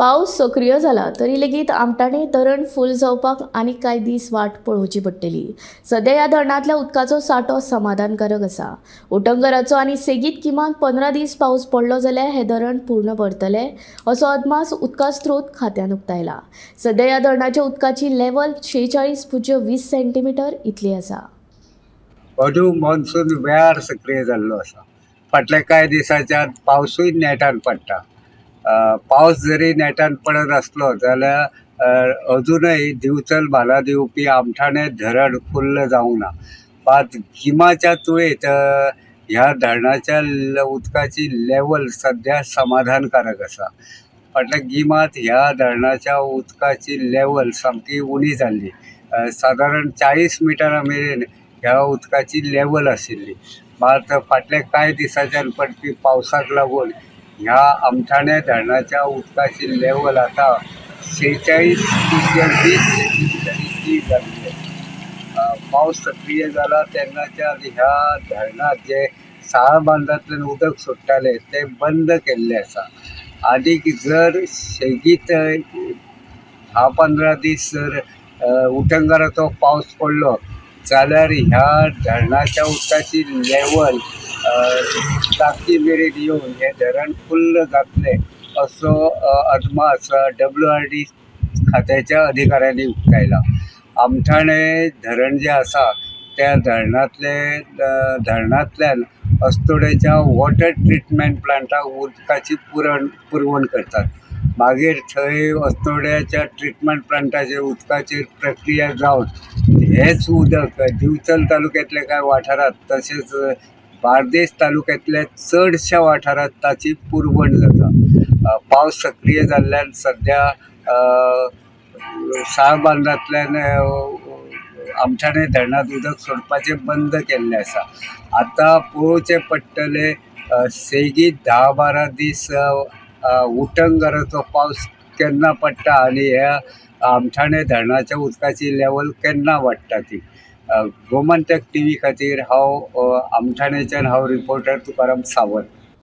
पावस सक्रिय जाला तरी लेगीत आमठाणे धरण फूल जावपाक आनी कांय दीस वाट पळोवची पडटली। सध्या ह्या धरणांतल्या उदकाचो सांठो समाधानकारक आसा। उटंगराचो आनी सेगीत किमान 15 दीस पावस पडलो जाल्यार हे धरण पूर्ण भरतले असो अदमास उदका स्रोत खात्यान उक्तायला। सध्या ह्या धरणाच्या उदकाची लेवल 46.20 सेंटीमीटर इतली आसा। अजून मॉन्सून वेळार सक्रिय जाल्लो आसा। फाटल्या कांय दिसांच्यान पावसूय नेटान पडटा। पावस जरी नेटान पडत आसलो जाल्यार अजूनय दिवचल म्हालांत येवपी आमठाणे धरण फुल्ल जावंक ना। मात गिमाच्या तुळेंत ह्या धरणाच्या उदकाची लेवल सद्या समाधानकारक आसा। फाटल्या गिमांत ह्या धरणाच्या उदकाची लेवल सामकी उणी जाल्ली, सादारण 40 मिटरां मेरेन ह्या उदकाची लेवल आशिल्ली। मात फाटल्या कांय दिसांच्यान पडपी पावसाक लागून ह्या आमठाणे धरणाच्या उदकाची लेवल आतां 46.20 सेंटीमिटर इतली जाल्ली। पावस सक्रिय जाला तेन्नाच्यान ह्या धरणांत जे साळ बांदांतल्यान उदक सोडटाले तें बंद केल्लें आसा। आनीक जर सेगीत 10-15 दीस जर उटंगाराचो पावस पडलो जाल्यार ह्या धरणाच्या उदकाची लेवल ताकी मेरेन येवन हें धरण फुल्ल जातलें असो अदमास WRD खात्याच्या अधिकाऱ्यांनी उक्तायला। आमठाणे धरण जें आसा त्या धरणांतल्यान अस्तोड्याच्या वॉटर ट्रिटमेंट प्लांटाक उदकाची पुरवण करतात। मागीर थंय अस्तोड्याच्या ट्रिटमेंट प्लांटाचेर उदकाचेर प्रक्रिया जावन हेंच उदक दिवचल तालुक्यांतल्या कांय वाठारांत तशेंच बार्देस तालुक्यांतल्या चडश्या वाठारांत ताची पुरवण जाता। पावस सक्रिय जाल्ल्यान सद्या साळ बांदांतल्यान आमठाणे धरणांत उदक सोडपाचें बंद केल्लें आसा। आतां पळोवचें पडटलें सेगीत 10-12 दीस उटंगाराचो पावस केन्ना पडटा आनी ह्या आमठाणे धरणाच्या उदकाची लेवल केन्ना वाडटा ती। गोमंतक टीव्ही खातीर हांव आमठाणेच्यान हांव रिपोर्टर तुकाराम सावंत।